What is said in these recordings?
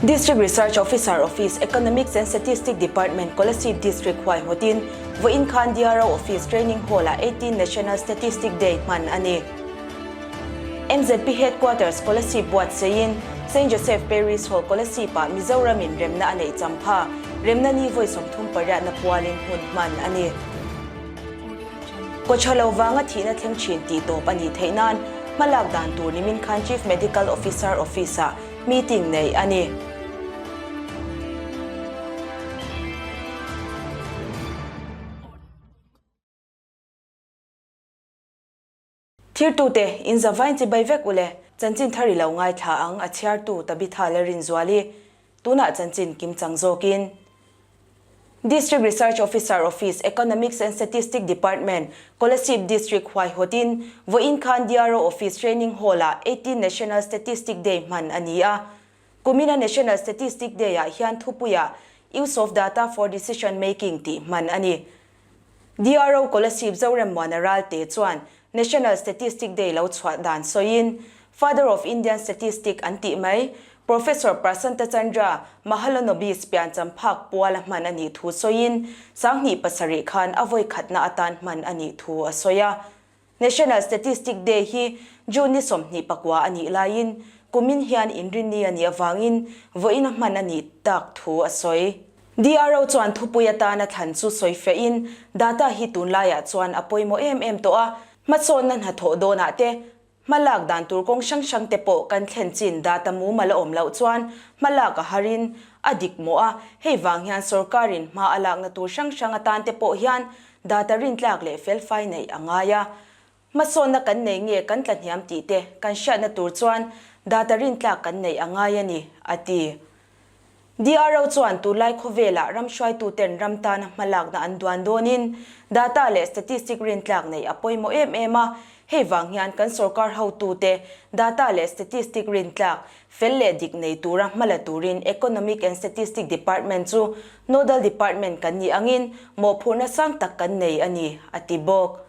District Research Officer Office, Economics and Statistic Department, Kolasib District huaihawtin vawiin khan DRO Office Training Hall-ah 18 National Statistic Day hman a ni. MZP Headquarters Kolasib buatseiin Saint Joseph Parish Hall Kolasib-ah Mizoramin remna a neih champha remna ni vawi 38 na pualin hun hman a ni. Kawchha lo vanga thihna thleng thin tih tawp a nih theih nan hmalak dan tur nimin khan Chief Medical Officer Office-ah meeting neih a ni. Thirtute, in zavain chibai vek ule, chanchin thar i lo ngaithla ang a chhiartu Tabitha Lalrinzuali. Tunah chanchin kimchang zawkin. District Research Officer Office, Economics and Statistic Department, Kolasib District huaihawtin vawiin khan DRO Office Training Hall-ah 18 National Statistic Day hman a ni a. Kumina National Statistic Day-ah hian thupuiah Use of Data for Decision Making tih hman a ni. DRO Kolasib Zoremmuana Ralte chuan National Statistic Day lo chhuah dan sawiin, Father of Indian Statistic an tih mai, Professor Prasanta Chandra Mahalanobis piancham phak pual a hman a nih thu sawiin, 2007 khan a vawi khatna atan hman a nih thu a sawi a. National Statistic Day hi June ni 29 a nih laiin kumin hian inrinni a nih avangin vawiin a hman a nih tak thu a sawi. DRO chuan thupui atana thlan chu sawi fehin data hi tunlaiah chuan a pawimawh em em tawh a, hmasawnna hnathawh dawnah te, hmalak dan tur kawng hrang hrang te pawh kan thlen chin data mumal a awm loh chuan hmalak a harin a dik mawh a, hei vang hian sorkarin hma a lakna tur hrang hrang atan te pawh hian data rintlak leh felfai neih a ngai a. Hmasawnna kan nei nge kan tlahniam tih te kan hriatna tur chuan data rintlak kan neih a ngai a ni, a ti. DRO chuan tunlai khawvelah ram hruaituten ram tana hmalakna an duan dawnin data leh statistic rintlak neih a pawimawh em em a, hei vang hian kan sorkar hotute data leh statistic rintlak fel leh dik nei tura hmala turin Economic and Statistic Department chu nodal department kan nih angin mawhphurhna sang tak kan nei a ni, a ti bawk.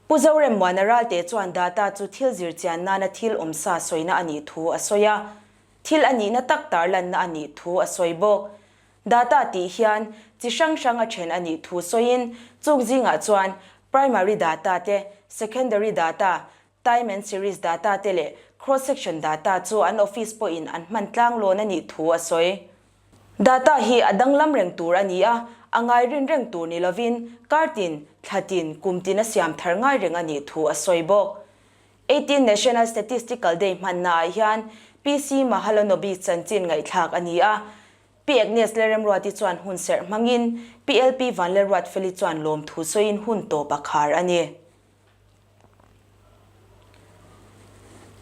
Pu Zoremmuana Ralte chuan data chu thil zir chian nana thil awmsa sawina a nih thu a sawi a, thil a nihna tak tarlanna a nih thu a sawi bawk. Data tih hian chi hrang hrang a then a nih thu sawiin chung zingah chuan primary data te, secondary data, time and series data te leh cross section data chu an office pawhin an hman tlang lawn a nih thu a sawi. Data hi a danglam reng tur a ni a, a ngai rin reng tur ni lovin kar tin, thla tin, kum tin a siam thar ngai reng a nih thu a sawi bawk. 18 National Statistical Day hmannaah hian PC Mahalanobis chanchin ngaihthlak a ni a, Pi Agnes Leremruati chuan hun serh hmangin Pi LP Vanlalruatfeli chuan lawmthu sawiin hun tawp a khar a ni.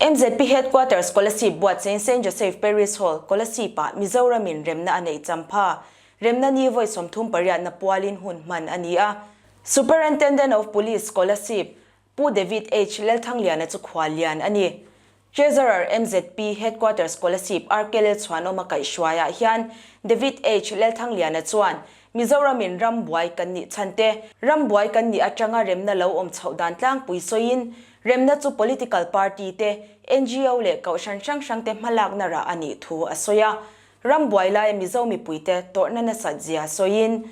MZP Headquarters Kolasib buatsain Saint Joseph Parish Hall, Kolasib-ah Mizoramin remna a neih champha. Remna ni vawi 38 na pualin hun hman a ni a. Superintendent of Police, Kolasib, Pu David H. Lalthangliana chu khual lian a ni. Treasurer MZP Headquarters Kolasib RK Lalchhuanawma kaihhruaiah hian David H. Lalthangliana chuan Mizoramin ram buai kan nih chhan te, ram buai kan nih atanga remna lo awm chhoh dan tlangpui sawiin remna chu political party te, ngo leh kohhran hrang hrang te hmalakna rah a nih thu a sawi a. Ram buai laia Mizo mipuite tawrhna nasat zia sawiin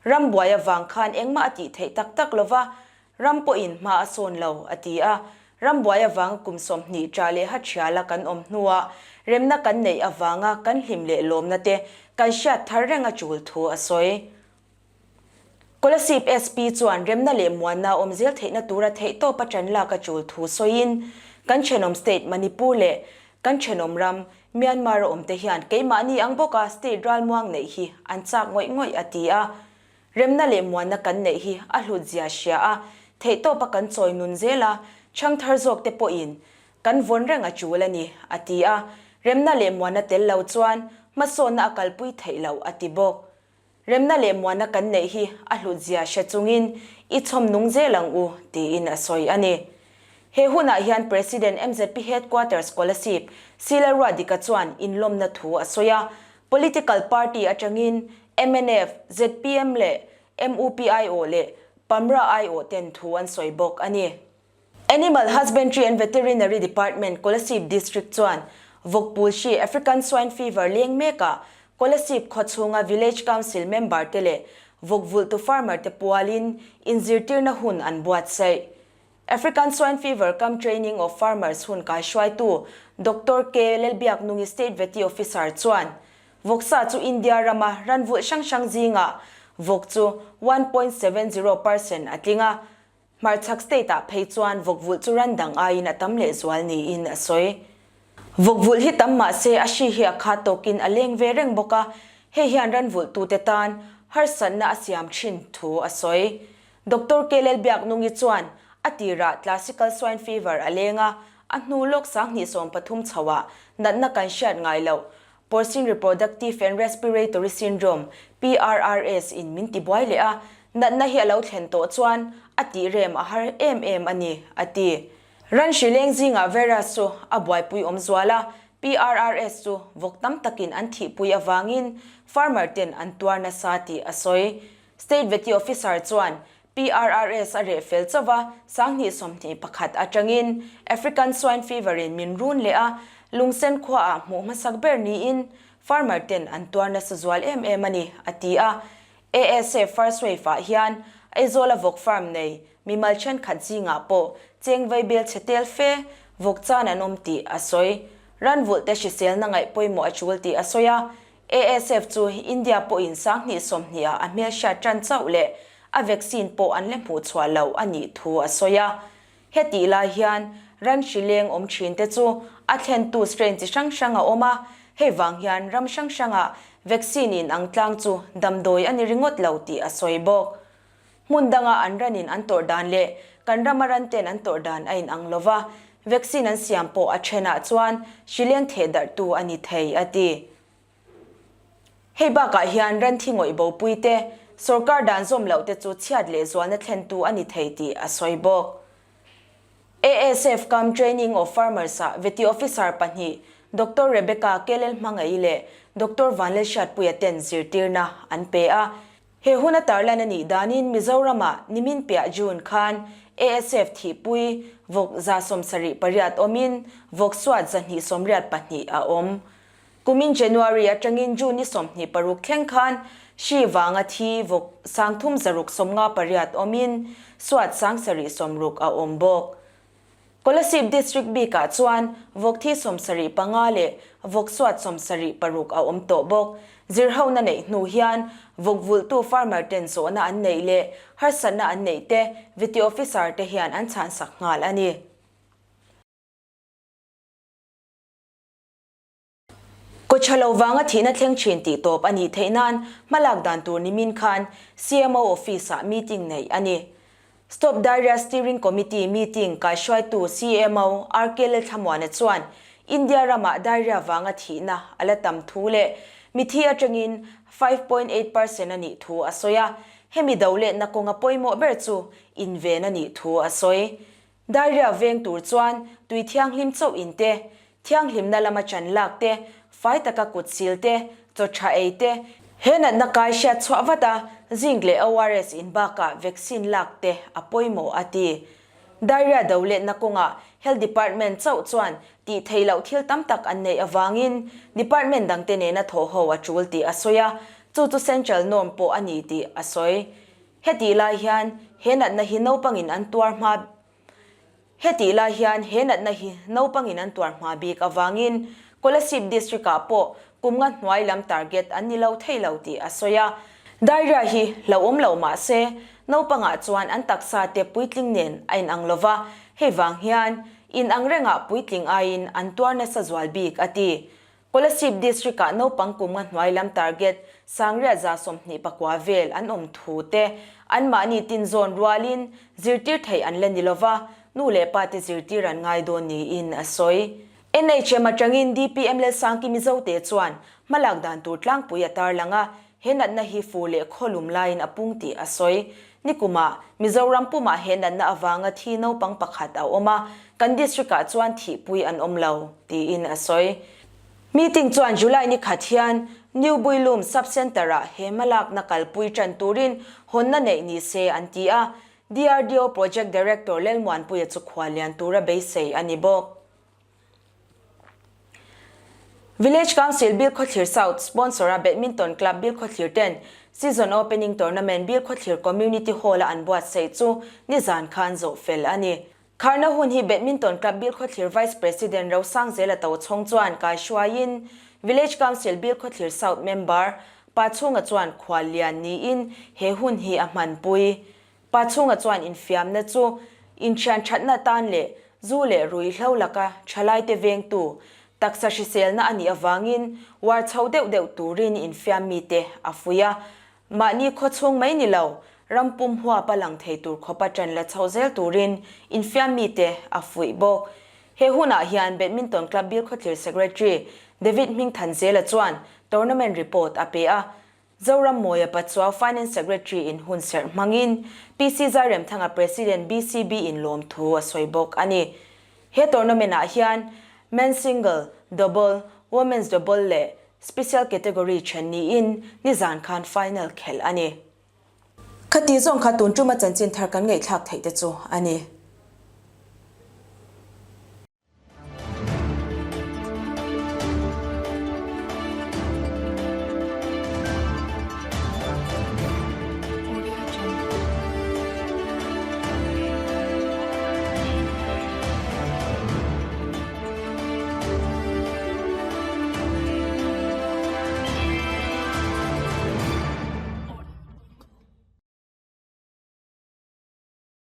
ram buai avang khan engmah a tih theih tak tak lova, Ram pawhin hma a sawn lo, a ti a. Ram buai avanga kum 20 ṭah leh ha ṭhiala kan awm hnuah remna kan neih avanga kan hlim leh lawmna te kan hriat thar reng a ṭul thu a sawi. Kolasib SP chuan remna leh muanna awm zel theihna tura theihtawp a ṭan lak a ṭul thu sawiin, Kan ṭhenawm state Manipur leh kan ṭhenawm ram Myanmar a awmte hian keimahni ang bawka state ralmuang neih hi an chak ngawih ngawih, a ti a. Remna leh muanna kan neih hi a hlut zia hria a, theihtawpa kan chawi nun zel a, chhang thar zawk te pawhin kan vawn reng a tul a ni, a ti a. Remna leh muanna tel lo chuan hmasawnna a kalpui theih loh, a ti bawk. Remna leh muanna kan neih hi a hlut zia hre chungin i chhawm nung zel ang u, tiin a sawi a ni. He hunah hian President MZP Headquarters Kolasib, Sila Ruatdika chuan inlawmna thu a sawi a, Political party atangin mnf, zpm leh mup aiawh leh PAMRA aiawh ten thu an sawi bawk a ni. Animal Husbandry and Veterinary Department, Kolasib District chuan Vawkpul hri African Swine Fever leng mekah Kolasib khaw chhunga Village Council member te leh vawk vulhtu farmer te pualin inzirtirna hun an buatsaih. African Swine Fever cum Training of Farmers hun kaihruaitu Doctor K. Lalbiaknungi State Vety Officer chuan Vawksa chu India rama ranvulh hrang hrang zingah vawk chu 1.70% a tling a, Hmarchhak state-ah phei chuan vawkvulh chu ran dang aiin a tam lehzual niin a sawi. Vawkvulh hi tam mah se a hri hi a khat tawkin a leng ve reng bawk a, hei hian ranvulhtute tan harsatna a siam thin thu a sawi. Doctor K. Lalbiaknungi chuan a tirah classical swine fever a leng a, a hnu lawk 2013 chhoah natna kan hriat ngai loh Porcine Reproductive and Respiratory Syndrome, PRRS, in min tibuai leh a, natna hi a lo thlen tawh chuan a tih rem a har em em a ni, a ti. Ran hri leng zingah virus chu a buaipui awm zual a, PRRS chu vawk tam takin an thihpui avangin farmer ten an tuar nasa tih a sawi. State Vety Officer chuan PRRS a reh fel chauh va, 2021 atangin African Swine Fever in min run leh a, Lungsen khuaah hmuh hmasak ber niin farmer ten an tuar nasa zual em em a ni, a ti a. ASF First Wave ah hian Aizawla vawk farm nei mimal thenkhat zingah pawh cheng vaibel chhe tel fe vawk chan an awm tih a sawi. Ranvulh te hriselna ngaih pawimawh a tul tih a sawi a, ASF chu India pawhin 2020 ah a hmelhriat tan chauh leh a vaccine pawh an la hmuh chhuah loh a nih thu a sawi a. Hetih lai hian ran hri leng awm thin te chu a thlentu strain chi hrang hrang a awm a, hei vang hian ram hrang hrangah vaccine in ang tlang chu damdawi a ni ringawt lo tih a sawi bawk. Hmun danga an ranin an tawrh dan leh kan rama ran ten an tawrh dan a inang lo va, vaccine an siam pawh a thenah chuan hri leng theh darhtu a ni thei, a ti. Hei bakah hian ran thi ngawih bopui te, sorkar dan zawm loh te chu chhiat leh zualna thlentu a ni thei tih a sawi bawk. ASF cum Training of Farmers-ah Vety Officer pahnih Doctor Rebecca Kelelhmangaih leh Doctor Vanlalhriatpuia ten zirtirna an pe a. He huna tarlan a nih danin Mizoramah nimin piah June khan ASF thihpui vawk 78 awmin vawk suat 284 a awm. Kumin January atangin June ni 26 thleng khan hri vanga thi vawk 3658 awmin suat 760 a awm bawk. Kolasib District bikah chuan vawk thi 75 leh vawk suat 76 a awm tawh bawk. Zirhona neih hnu hian vawk vulhtu farmer ten zawhna an neih leh harsatna an neih te Vety Officer te hian an chhansak nghal a ni. Kawchha lo vanga thihna thleng thin tih tawp a nih theih nan hmalak dan tur nimin khan CMO Office-ah meeting neih a ni. Stop Diarrhea Steering Committee meeting kaihruaitu CMO RK Lalthlamuana chuan India ramah diarrhea vanga thihna a la tam thu leh mithi atangin 5.8 percent a nih thu a sawi a, hemi do letna kawnga pawimawh ber chu inven a nih thu a sawi. Diarrhea veng tur chuan tui thianghlim chauh in te, thianghlimna lama chan lak te, fai taka kut sil te, chaw tha ei te, he natna kai hriat chhuah vat a, zinc leh ORS in bakah vaccine lak te a pawimawh a ti. Diarrhea do letna kawngah Health Department chauh chuan tih theih loh thil tam tak an neih avangin Department dangte nena thawh ho a tul tih a sawi a, chu chu Central norm pawh a ni tih a sawi. Hetih lai hian he natna hi naupangin an tuar hma Hetih lai hian he natna hi naupangin an tuar hma bik avangin Kolasib District-ah pawh kum nga hnuai lam target an ni lo thei lo tih a sawi a. Diarrhea hi hlauhawm lo mah se naupangah chuan an taksa te puitling nen a inang lo va, hei vang hian inang rengah puitling aiin an tuar nasa zual bik a ti. Kolasib District-ah naupang kum nga hnuai lam target 9,129 vel an awm thu te anmahni tinzawn rualin zirtir theih an la ni lova, nu leh pa te zirtir an ngai dawn niin a sawi. NHM atangin DPM Lalsangki Mizote chuan hmalak dan tur tlangpui a tarlang a, he natna hi fur leh khawlum laiin a pung tih a sawi. Nikumah, Mizoram pumah he natna avanga thi naupang pakhat a awm a, kan district-ah chuan thihpui an awm lo, tiin a sawi. Meeting chuan July ni khat hian New Builum Sub-Centre-ah he hmalakna kalpui tan turin hawnna neih ni se an ti a, DRDO Project Director Lelmuanpuia chu khuallian tura beisei a ni bawk. Village Council Bilkhawthlir South sponsor a Badminton Club Bilkhawthlir ten Season Opening Tournament Bilkhawthlir Community Hall a an buatsaih chu nizan khan zawh fel a ni. Kharna hun hi Badminton Club Bilkhawthlir Vice President Rosangzela Tochhawng chuan kaihruaiin Village Council Bilkhawthlir South member Pachhunga chuan khual lian niin he hun hi a hmanpui. Pachhunga chuan infiamna chu inthian thatna atan leh zu leh ruihhlo laka thalaite vengtu taksa hriselna a nih avangin uar chho deuh deuh turin infiam mite a fuih a. Mahni khawchhung mai ni lo, ram pum huap a lang thei tur khawpa ṭan la chho zel turin infiam mite a fuih bawk. He hunah hian Badminton Club Bilkhawthlir Secretary David Hmingthanzela chuan tournament report a pe a. Zoram Mawia Pachuau Finance Secretary in hun serh hmangin PC Zairemthanga President BCB in lawmthu a sawi bawk a ni. He tournament ah hian Men's Single, Double, Women's Double leh Special Category then niin nizan khan final khelh a ni. Khati zawng kha tun tuma chanchin thar kan ngaihthlak theih te chu a ni.